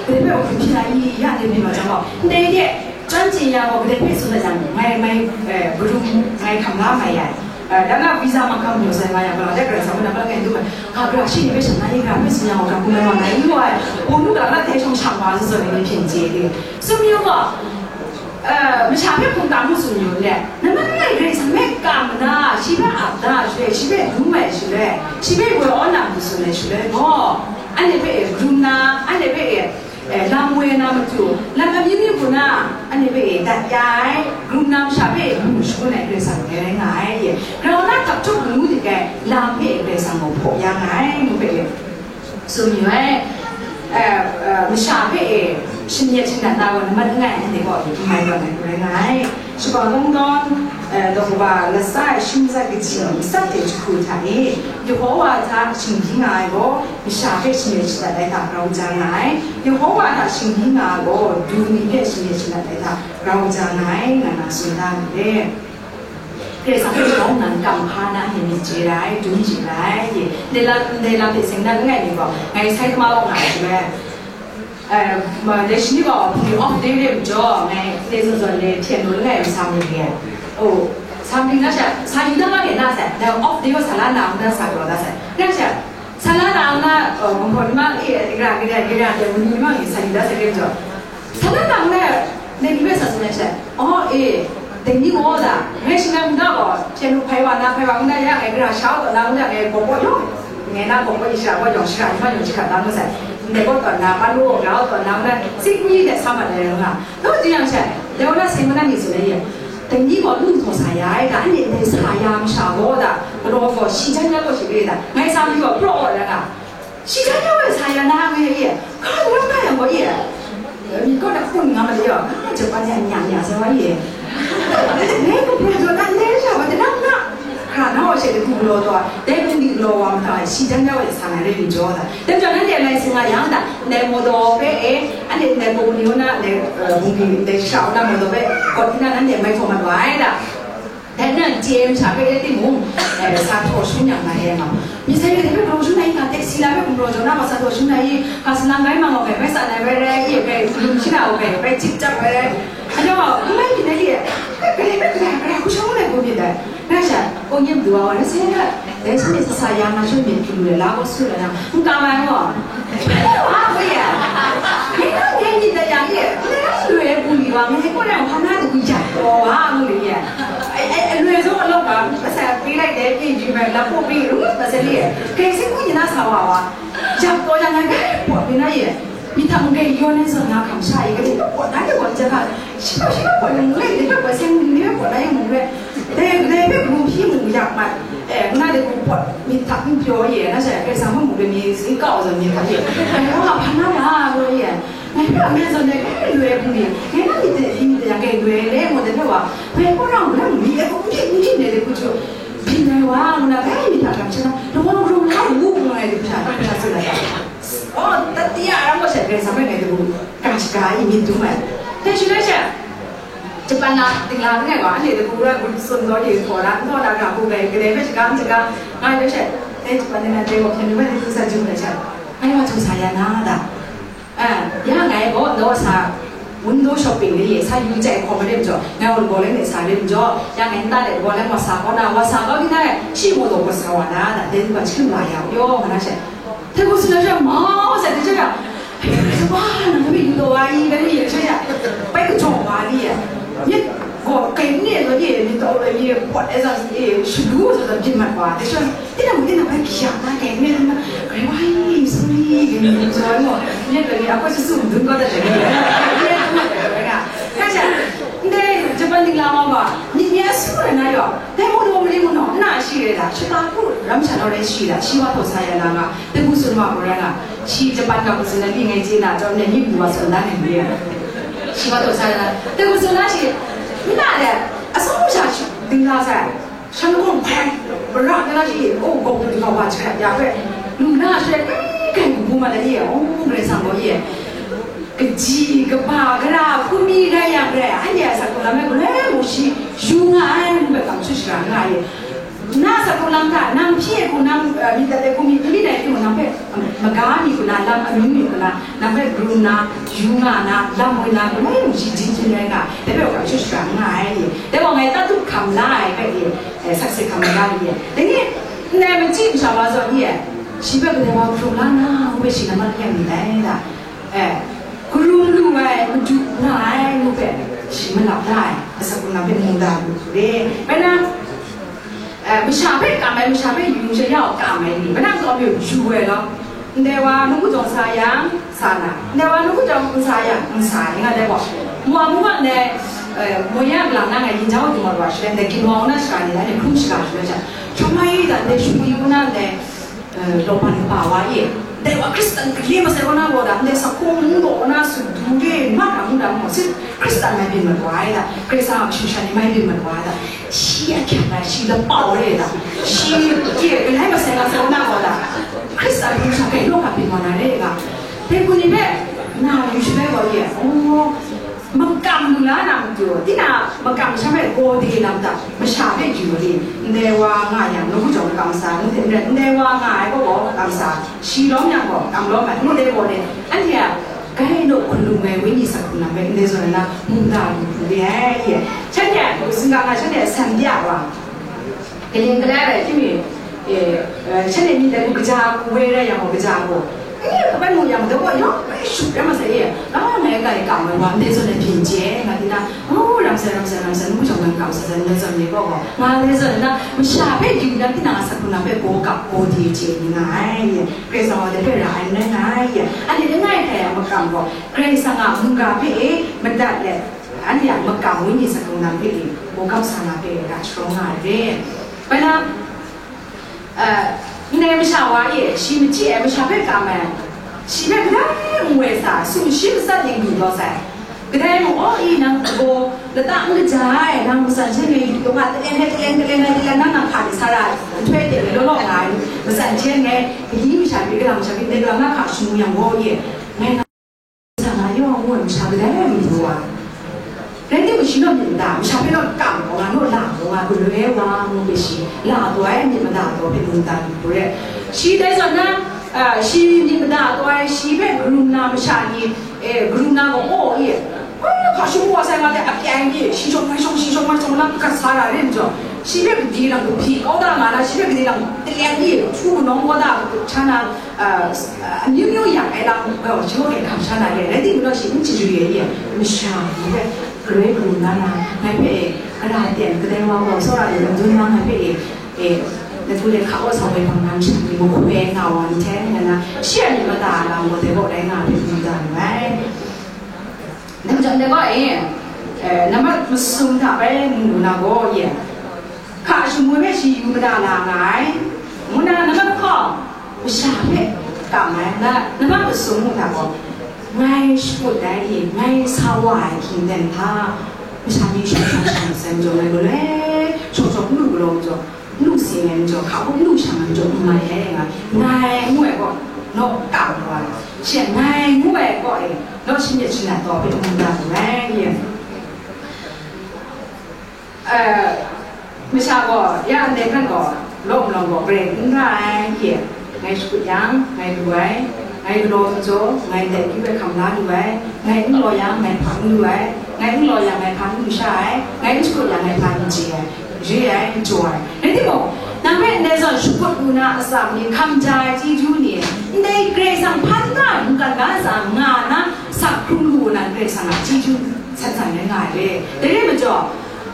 dai hpe wa hkum hpyi na i, ya ndai byin wa jang gaw, ndai de, chyawm chye ya gaw, kadai hpe tsun dat jang, ngai, ngai, eh, karum, ngai hkam la mai ai. Eh, dan na visa manghkang majaw sai nga yang gaw, dai Karai Kasang hpe nambat langai n dum ai, ga gara shi ni hpe sha na i, gara hpe tsun yang gaw, ga hkum ai wa ngai n lu ai, hpung lu ga na dai shawng shang wa zawn zawn ai ni hpyen chye de. Tsun mayu gaw, eh, masha hpe hpung tam mu tsun mayu le, nambat langai Karai Kasang hpe kam na, shi hpe ap da shaloi, shi hpe dum ai shaloi, shi hpe woi aw na mu tsun ai shaloi gaw, anhte hpe e karum na, anhte hpe e, eh, lam woi na matu, lam amyu myu hku na, anhte hpe e dat ya ai, karum na masha hpe e mu shangun ai Karai Kasang dai rai nga ai, e, grau na hkap htup ngu dik ai lam hpe e Karai Kasang gaw hpaw ya nga ai, ngu hpe e. Tsun mayu ai, eh, eh, masha hpe e shamyet shanat na gaw nambat langai anhte gaw n mai tawn ai hku rai nga ai. Shakawn Kungdawn, eh, daw kaba latsa ai shin matsat kaji matsat de jahku hta e, Yehowa hta shingbyi nga ai gaw, masha hpe shamyet shanat ai hta grau ja nga ai. Yehowa hta shingbyi nga ai gaw, du ni hpe shamyet shanat ai hta grau ja nga ai, nga na tsun da myit dai. Karai Kasang hpe grau nnan kamhpa na ni myit chye ra ai, dum chye ra ai, ndai lam, ndai lam hte seng na langai mi gaw, ngai sai tama wa nga ai shaloi, eh, ma, dai shani gaw, hpung off day re majaw, ngai, ndai zawn zawn le, hpyen lu langai mi sa mi re ai. Oh, sa mi na sha, sa yu na ma re na sai, dai off day gaw sa la na, na sa gaw da sai. Na sha, sa la na, na, oh, gumhpraw ni ma, eh, gara, gara, gara, gara, gara, ni ma, sa yu da sai re majaw. Sa la na, na, na ni hpe sa tsun ai sha, oh, e, dai ni gaw da, ngai shinggan ngu da gaw, hpyen lu hpai wa na, hpai wa ngu da ya, ngai gara sha u taw na, ngu da, ngai bawbaw yawng, ngai na bawbaw yi shara gaw yawng shara ni ma yawng jahkrat da ngu sai, ndai gaw taw na, pa lu gaw, ga gaw taw na, ngu da, sik ni de sa mat ai nga. Dai wa jin yang sha, dai wa na seng wa na ni tsun ai ye, dai ni gaw lu nhtawm sa ya ai, da, anhte ndai sa ya masha gaw da, galaw gaw, shi jan ya gaw shi re da, ngai sa mi gaw praw wa da nga. Shi jan ya wai sa ya na ngai e, hka daram nga yang gaw e, myit kaw na hpung nga ma de yaw, nga Japan ya nya nya sa wa e. Ngai ku pru jaw na, ndai sha wa, daram nga. Hkra na wa she de ku galaw taw, dai bungli galaw wa ma ta, shi jan ya wai sa ngai rai lu jaw da. Dai majaw nanhte ngai tsun nga yang da, ndai mawdaw hpe e, anhte ndai bungli wa na, ndai, eh, bungli, ndai sha wa na mawdaw hpe, kawt hpyi na nanhte mai htaw mat wa ai da. Dai nan chye masha hpe rai timung, eh, sa htaw shun yang na e nga. Myit sa re hpe htaw shun ai nga, taxi la hpe gumhpraw jaw na ma sa htaw shun ai, hka salang rai mang wa hpe, bai san ai bai rai, e bai, lum shina wa hpe, bai cip cip bai rai. Anhte gaw, n mai myit ai re, bai grai bai grai, grai hku shang ai gaw myit dai. Rai sha, kawng yem du wa wa, rai sai na, dai shanhte sa sa ya nga shun myit hpyi lu ai, la gaw su ai na, n kam ai gaw. Wa, wa ya. Ngai gaw ngai myit dai yang e, ngai gaw loi ai bungli wa, ngai gaw rai hpa na de gu ya, wa, wa, ngu li ya. Ai, ai, aloi zaw a lawk ga, masai a pring rai de, pyi ju mai, la paw pring ru, masai li e. Grai sing hku yin na sa wa wa. Jang taw jang ngai grai pawt mi na ye. Myit hta n-gai yawn ai zawn na hkam sha e, grai pawt na de gaw jang hka, shi pawt, shi pawt pawt yung rai, de pawt pawt seng, de pawt na yung rai. De, de hpe ru hpyi mu yak mat. E, ngu na de gu pawt myit hta n pyaw ye, na sha Karai Kasang hpe mu de mi si kau zawn myit hta ye. Ngai wa hpa na ma, ngu ye. Ngai hpe a me zawn de, ngai loi ai hpung ni, ngai na myit de, myit de yang, ngai loi ai le, ngu de hpe wa, ngai hpaw rang ngu na, myit de hku n hpyi, n hpyi de hku ju, byin ai wa, ngu na, ngai myit hta hkam sha na, lawang rum la u, ngu ngai de hpyi sha, hpyi sha tsun ai. Oh, tati a ram gaw sha, Karai Kasang hpe ngai de hku, ka shaga ai, myit dum ai. Dai shaloi sha, Japan na, dingla langai wa, anhte de hku rai, gun tsun taw de, hkaw la, n taw la, ga hku rai, kadai hpe shaga, n shaga, ngai de sha, dai Japan ni na, dai gaw hpyen ni bai de hku sa jum ai sha, ngai wa htum sa ya na da. A, ya ngai gaw, ndaw sa, window shopping ni, sa yu jai hkawm ai majaw, ngai gaw lagaw leng de sa re majaw, ya ngai nta de lagaw leng wa sa kau na, wa sa kau di na, shi maw daw wa sa wa na, da, den wa chim wa ya, yaw, nga na she. Hte gaw si na she, ma, wa sa de she ya. Wa, nang mi yu daw wa i, nang mi yu she ya. Bai kajawng wa ni ya. Myit, Gaw, kai n re zawn e, myit daw ai mi, pawt ai zawn e, shalu zawn zawn byin mat wa. Dai sha, tinang mung tinang bai kaya na, kai n re zawn na, grai wa i, sorry, grai n re zawn mo. Nye grai ni, akwai su su dun kau dat ai ni. Nye dun mat ai grai na. Kai sha, ndai Japan dingla wa ma, myit mi a su rai na yaw. Dai mu daw mali mu naw, na shi rai da. Shata ku, ram sha naw rai shi da. Shi wa taw sa ya na nga. Dai ku su ma ku rai na. Shi Japan ga ku su na, li ngai je na, jaw ne, ni ku wa su na, ni ku ya. Shi wa taw sa ya na. Dai ku su na shi, na le, a song sha shi, dingla sa. Shan kong hpang, bara na la shi, o, gawk du gawk wa chya ya hpe, lu na hte kai kai bu bu ma la ye, o, Karai Kasang gaw ye. Kaji, kaba, gara, hkumi rai yang rai, anhte a sa hku lam e, galoi mung shi, yu nga ai, ngu hpe kam shut shara nga ai. Na sa hku lam hta, nang hpyi ai hku, nang, eh, myit dat ai hku, myit, myit dai hku, nang hpe, um, maga mi hku na, lam amying mi hku na, nang hpe rum na, yu nga na, lam woi na, galoi mung shi, jin jin rai nga, dai hpe kam shut shara nga ai. Dai gaw ngai tatut hkam la ai hpe e, eh, sakse hkam la ai e. Dai ni, ndai machyi masha wa zawn ni e, shi hpe kadai wa hkrung la na, ngu hpe shi nambat n yang myit dai da. Eh, karum lu ai, madu nga ai, ngu hpe shi malap la ai, asak hku na hpe mu da lu re. Bai na, eh, masha hpe kam ai, masha hpe yu sha ya kam ai ni, bai na kaw hpe yu ai law, ndai wa nawku jawng sa yang, sa na. Ndai wa nawku jawng n sa yang, n sa ai, nga dai gaw. Mwa mu wa ndai, eh, mo ya galang na ngai yin jau du ma wa shi, ndai ginwang na sha ni, ndai hkrum shaga shi na sha. Chawmai da, ndai shu di ku na ndai, eh, lawpan kaba wa e. Ndai wa Hkristan gale masai wa na gaw da, ndai sa hkawng n gaw na su du re, ma da mu da mu, sit Hkristan mai byin mat wa ai da, Karai Kasang a kashu sha ni mai byin mat wa ai da. Shi a hkyang rai, shi lapau re da. Shi hte galai masai nga sa na gaw da. Hkristan hpung sha kai law hkra byin wa na re ga. Dai hku ni hpe, na yu shi bai gaw ye. Oh, makam lu la na matu. Tinang makam sha bai gaw de lam ta. Masha hpe yu li. Ndai wa nga yang, nawku jawng makam sa, ngu hte n rai, ndai wa nga ai gaw gaw makam sa. Shi lawm yang gaw, kam lawm ai. Ngu dai gaw le. Anhte a, gai naw hkun lu ngai wenyi sa hkun lam bai, ndai zawn na, mungga lu hkun de ai ye. Shanhte a, singgam na shanhte a san bya wa. Kaning kalai rai hte mi, eh, eh, shanhte myit dai hku kaja hku woi rai yang gaw kaja hku. Eh, kaban mu yang, dai gaw yawng bai shup rai masai e. Ah, ngai ga e kam ai wa, ndai zawn na byin chye, nga di na, oh, ram sai, ram sai, ram sai, ngu jang ngai kam sai, sai, ndai zawn ni gaw gaw. Nga ndai zawn na, masha hpe yu na, tinang a sa hkun lam bai gaw kap, gaw de chye ni nga ai ye. Karai Kasang wa dai hpe ra ai n rai nga ai ye. Anhte langai hkrai a makam gaw, Karai Kasang a mungga hpe e madat let, anhte a makam wenyi sa hkun lam hpe e, gaw kap sa na hpe ra sharawng nga ai re. Bai na, eh, ndai masha wa e, shi machyi ai masha hpe kam ai, shi hpe kadai n woi sa, sumshi matsat ning lu taw sai. Kadai mung, aw, i, nang gaw lata n kaja ai, nang matsan hte ngai yu taw nga, talen ai, talen, talen ai, talen nang, nang hka de sa ra, nhtoi de ngai law law nga ai, matsan hte ngai, kali masha pyi, kalang masha pyi, ndai kalang na hka shamu yang gaw ye, ngai na sa nga yaw ngu ai masha kadai rai n du wa. Rai timung, shi naw myit mada, masha hpe naw kam gaw nga, naw la gaw nga, galoi wa ngu hpe shi, la taw ai, myit mada taw hpe mungdan lu re. Shi dai zawn na, ah, shi myit mada taw ai, shi hpe karum na masha ni, eh, karum na gaw, aw, e, hpa hkra shamu wa sai nga de, a pyai mi, shi shawng mai shawng, shi shawng mai shawng na, hkrat sa ra re majaw, shi hpe gade lang kahpyi kau da nga na, shi hpe gade lang talyan mi, htu kanawng kau da, hkrat hkra na, ah, s-, ah, amyu myu yang ai lam gaw, shi gaw hkam sha na re, rai timung, shi n chyeju ai ye, masha ni hpe galoi karum na na, ngai hpe, gara ten, kadai wa gaw, tsawra de, n dun na, ngai hpe, e, e, na hku de hka wa sa woi hpang na masha ni, mahkoi nga wa ni hte, nga na, shi a myit mada lam gaw, dai gaw rai nga hpe, n da lu ai. Dai majaw, dai gaw e, eh, nambat masum hta bai mu na gaw ye, hka shamu hpe shi yu mada la nga ai, ngu na, nambat hkaw, masha hpe kam ai, na, nambat masum mu hta gaw, ngai shakut ai e, ngai sa wa ai hkying ten hta, masha ni shawng shawng shang sai majaw, ngai galoi shawng shawng n lu galaw majaw, n lu sing ai majaw, hka hkrum n lu shang ai majaw, n mai ai nga, ngai ngu ai gaw, naw kam lu ai, shi ngai ngu ai gaw e, naw shi myit shi nat taw hpe mu da lu ai ye. Eh, masha gaw, ya ndai hkan gaw, law nlang gaw, grai n ra ai ye. Ngai shakut yang, ngai lu ai, ngai galaw majaw, ngai ndai akyu hpe hkam la lu ai, ngai n law yang, ngai hpa n lu ai, ngai n law yang, ngai hpa n lu sha ai, ngai n shakut yang, ngai hpa n chye ai, re ai, n jaw ai. Rai timung, nang hpe ndai zawn shakut lu na atsam ni, hkam ja ai chyeju ni, ndai Karai Kasang hpa n ra mungkan ga atsam nga na, sak hkrung lu na Karai Kasang a chyeju san san rai nga ai re. Dai rai majaw,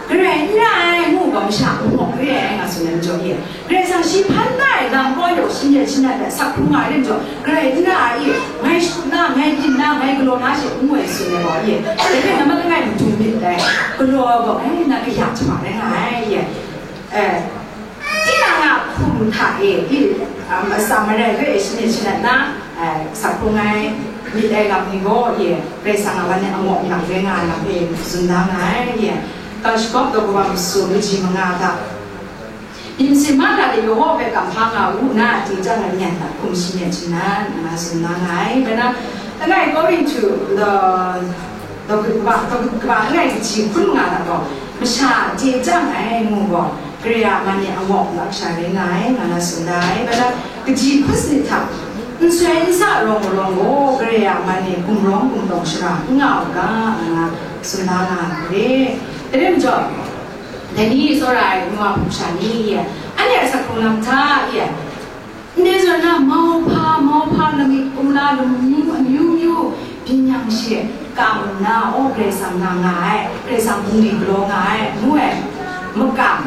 Garai n ra ai, ngu gaw masha n hkawk re ai, nga tsun ai majaw e. Karai Kasang shi hpan da ai lam kaw yawng shi myit shanat ai sak hkrung nga ai re majaw, garai n ra ai, ngai shut na, ngai byin na, ngai galaw na she, ngu ai tsun ai gaw e. Dai hpe nambat langai matu myit ai, galaw ai gaw, ai, na kaya jahpa rai nga ai, e. Eh, tinang a hkum hta e, i, um, atsam marai hpe shi myit shanat na, eh, sak hkrung ai myit ai lam ni gaw, e, Karai Kasang a man e angawk lam rai nga ai lam e tsun da nga ai, e. Ga shagawp daw kaba masum kaji manga hta, myit masin mahkra de Yehowa hpe kamhpa nga u, na a chye chyang ai nyan hta hkum shi myit shanat, nga tsun da nga ai. Bai na, langai Korinhtu, the, the, the, the, the, langai kaji hkun nga hta gaw, masha a chye chyang ai ngu gaw, Karai a man e angawk lam sha rai nga ai, nga na tsun da ai. Bai na, kaji hpun sanit hta, n soi n sa rawng rawng gaw, Karai a man e gumrawng gumtawng shara n nga u ga, nga na tsun da nga ai. Dai rai majaw, dai ni tsawra ai nu wa hpung sha ni, anhte a sak hkrung lam hta, ndai zawn na, mauhpa, mauhpa, lamik kumla, lamyu, amyu myu, byin yang she, kam nna, aw, Karai Kasang nga nga ai, Karai Kasang bungli galaw nga ai, ngu ai, makam.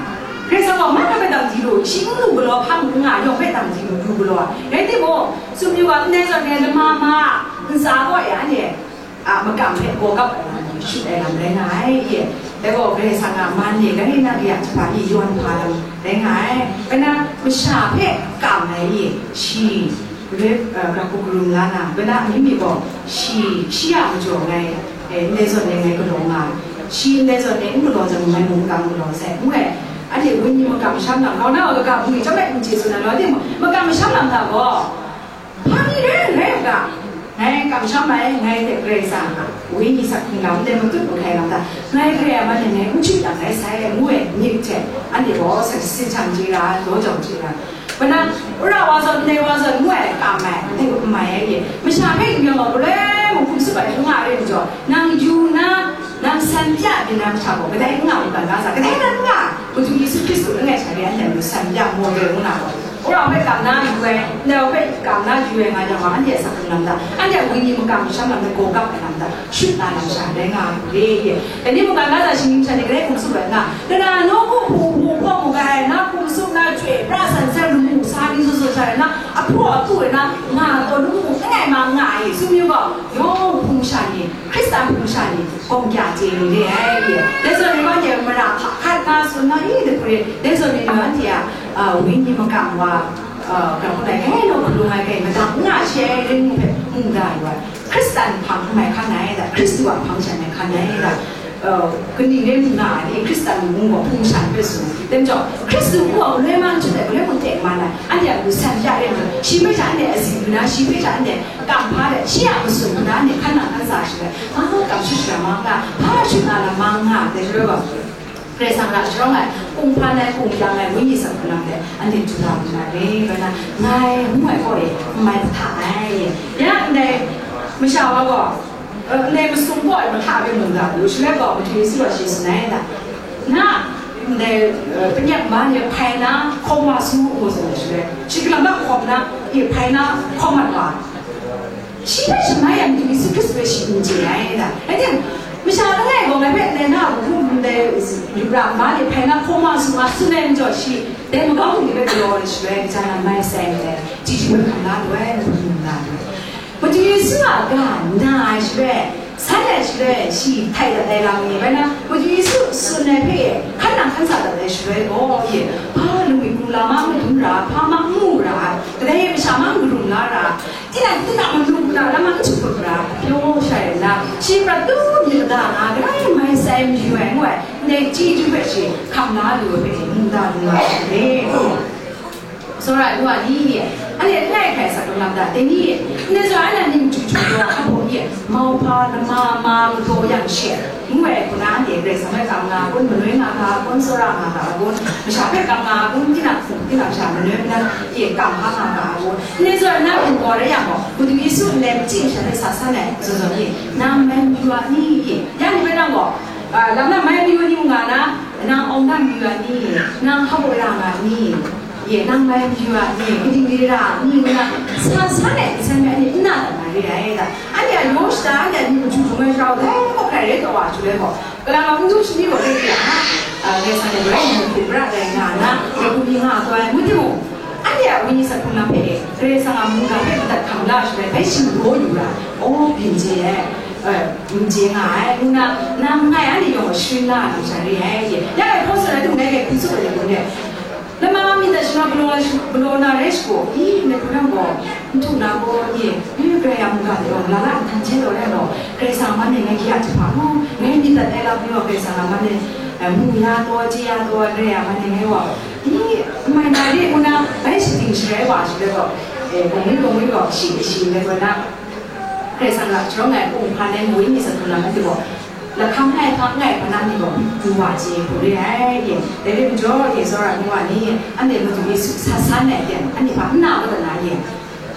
Karai Kasang gaw, man hpe dang di lu, shi n lu galaw hpang n nga, yawng hpe dang di lu, lu galaw ai. Rai timung, tsun yu ga, ndai zawn e, lama ma, ntsa gaw e, anhte, a makam hpe gaw kap ai lam ni shut ai lam rai nga ai, e. Dai gaw Karai Kasang a man e, dai na kaya jahpa ni yawn hpa lam rai nga ai. Bai na, masha hpe kam ai, e, shi rai, uh, grau hku karum la na, bai na, amyu mi gaw shi, shi a majaw ngai, e, ndai zawn e ngai galaw nga ai. Shi ndai zawn e n galaw jang, ngai mung n kam galaw sai, ngu ai. Anhte wenyi makam masham lam, grau na wa kaga bungli chyawm ai n chye tsun ai law, timung, makam masham lam hta gaw, hpa ni rai rai u ga, ngai kamsham ai, ngai hte Karai Kasang a wenyi sak hkrung lam ndai matut mahkai lam hta, ngai Karai a man e ngai n chyu dang rai sai, ngu ai myit hte, anhte gaw sa sin htam chye ra, daw jau chye ra. Bai na, wora wa zawn, ndai wa zawn, ngu ai, kam ai, ndai hkum mai ai, e. Masha hpe n yawng gaw, galoi mung hkum tsup ai hkrum nga re majaw, nang yu na, nang san pya byin na masha gaw, kadai n nga mungkan ga sa, kadai n nga, Madu Yesu Hkristu langai sha re, anhte a matu san pya model ngu na gaw, wora hpe kam na yu ai, ndai hpe kam na yu ai nga yang gaw, anhte a sak hkrung lam hta, anhte a wenyi makam masham lam hta, gaw kap ai lam hta, shut na lam sha rai nga ai re, e. Dai ni mungkan ga sa shinggyim sha ni grai hkum tsup ai nga, dara nawku hpu hpu hpawng mu ga ai, na hkum tsup na chyoi, pra san sai, lamu sa ni zaw zaw sha ai na, ahpraw atu ai na, nga taw lamu langai ma nga ai, tsun yu gaw, yawng hpung sha ni, Hkristan hpung sha ni, gawng kya chye lu re ai, e. Dai zawn e, anhte mara hka hkat nga tsun na, i, dai hku re, dai zawn e, anhte a, a, wenyi makam wa, a, grau hkun ai, e, nawku hkrung ai, kai madat n nga she ai, rai ngu hpe, mu da yu ai. Hkristan hpang n mai hkan ai da, Hkristu a hpang sha mai hkan ai da, a, kaning rai mu nga ai ni, Hkristan mung gaw hpung shan hpe tsun. Dai majaw, Hkristu mung gaw galoi ma n chyu ai, galoi mung teng man ai, anhte a matu san pya re ai majaw, shi hpe sha anhte a zi lu na, shi hpe sha anhte kam hpa de, shi a matsun na ni hkan nang hkan sa shaloi, ma, kam shut shara ma nga, hpa shut na lam ma nga, dai shaloi gaw, Karai Kasang ra sharawng ai, kung hpan ai, kung yang ai, wenyi sak hkrung lam de, anhte chyu la lu na re, bai na, ngai ngu ai kaw e, n mai hta ai. Ya, ndai masha wa gaw, eh, ndai masum kaw e, mahta hpe mu ga lu, shaloi gaw, Madu Yesu gaw shi tsun ai da. Na, ndai, eh, panyep ma ni hpai na hkawm wa su, ngu tsun ai shaloi, shi galam na hkawm na, e hpai na hkawm mat wa. Shi hpe shamai yang, Yesu Hkristu hpe shi n chye ai da. Rai timung, masha langai gaw ngai hpe ndai na a hku ndai, yu ra, ma ni hpai na hkawm wa su nga tsun ai majaw, shi dai magam hku ni hpe galaw ai shaloi, kaja na mai sai ndai, chyeju hpe hkam la lu ai, hkam la lu ai. Madu Yesu a ga na ai shaloi, san ai shaloi, shi htai dat ai lam ni bai na, Madu Yesu tsun ai hpe hkan nang hkan sa dat ai shaloi gaw, e, hpa lungwi hkum la ma madun ra, hpa ma n mu ra, kadai masha ma n karum la ra, tinang, tinang manu hku na, lam ma n htuk hkut ra, pyaw shai nna, shi prat tu myit mada nga, kadai mai sai mayu ai ngu ai, ndai chyeju hpe shi hkam la lu ai hpe, mu da lu nga ai hte, tsawra ai wa ni, anhte langai hkai sa hkrung lam da, dai ni, ndai zawn anhte ning chyu chyu gaw, a baw ni, mauhpa, lama, ma, galaw yang she, ngu ai hku na, anhte Karai Kasang hpe kam nga ai kun, manoi nga ga ai kun, tsawra nga ga ai kun, masha hpe kam nga ai kun, tinang hkum, tinang sha manoi nna, e, kam hpa nga ga ai kun. Ndai zawn na hkum gaw rai yang gaw, Madu Yesu ndai machyi masha hte sa san ai, zawn zawn ni, nang mai mayu a ni? Ya ni bai nang gaw, a, lam na mai mayu ni mu nga na, nang awng dan mayu a ni? Nang hpa baw ya nga ni? Ye, nang mai mayu a ni? Kaning re ra ni? Ngu na, sa san ai, nsen mai ni, nna dat na re ai da. Anhte a yawng shada, anhte a myit machyu hkrung ai rau, dai gaw hkrai rai taw wa, hkrai gaw, Kalang a n du shani gaw rai yang, Karai Kasang gaw rai nna hpung pra rai nga na, rai hpung ni nga taw ai, ngu timung, anhte a wenyi sakhung lam hpe Karai Kasang a mungga hpe madat hkam la shaloi, bai shingdaw yu ra, aw, byin chye ai, byin chye nga ai, ngu na, nang ngai anhte yawng gaw sharin la ai lam sha re ai, ya e hpawt sa na dung dai hpe hpung tsup ai ni gaw, Lama mi dat shana galaw, galaw na rai shagu, i, ndai hpung gaw, n htu na gaw, i, i, Karai a mungga de gaw, lala nhtan hte taw rai law, Karai Kasang man e ngai hkye a jahpa mu, ngai myit dat ai lam ni gaw, Karai Kasang a man e, eh, mu ya taw, chye ya taw, Karai a man e ngai gaw, i, mai na re ngu na, bai shating sharai wa shaloi gaw, eh, gawng ni gawng ni gaw, shi, shi ndai gaw na, Karai Kasang a sharawng ai hpung hpan ai wenyi sakhung lam anhte gaw, lahkam ngai hpa ngai hpa na ni gaw, du wa chye hku re ai, ye. Dai re majaw, ye, tsawra ai wa ni, anhte Madu Yesu sa san ai hte, anhte hpa n na kau dat na, ye.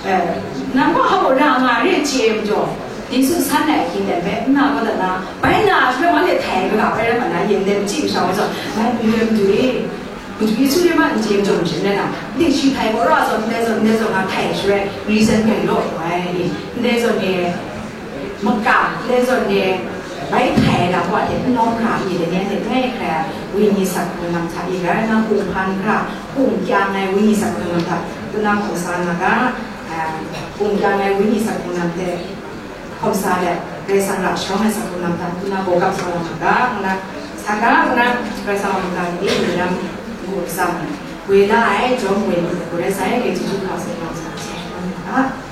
Eh, nang gaw hpa gaw ra nga re chye ai majaw, Yesu san ai ahkying hte bai n na kau dat na, bai na shaloi wa anhte htai ai kaga bai rai mat na, ye, ndai machyi masha wa zawn, ngai n re Madu e, Madu Yesu re ma n chye majaw, majaw rai na, ndai shi htai gaw ra zawn, ndai zawn, ndai zawn nga htai shaloi, reason gai law, ai, ndai zawn e, maka, ndai zawn e, bai htai ai lam wa hte n nawng hkra, i, dai ni anhte grai hkrai ai, wenyi sakhung lam hta i, rai nna, hpung hpan hkra, hpung kyang ai wenyi sakhung lam hta, nna hpung sa na ga, ah, hpung kyang ai wenyi sakhung lam hte, hkawm sa let, Karai Kasang ra sharawng ai sakhung lam hta, nna gaw kap sa na ga, nna, sa ga, nna, Karai Kasang a mungga ni, ni lam, ngu atsam, woi la ai, jawm woi ni, gaw rai sai, gai chyeju hkau sai, hkau sai, hkau sai, hkau sai,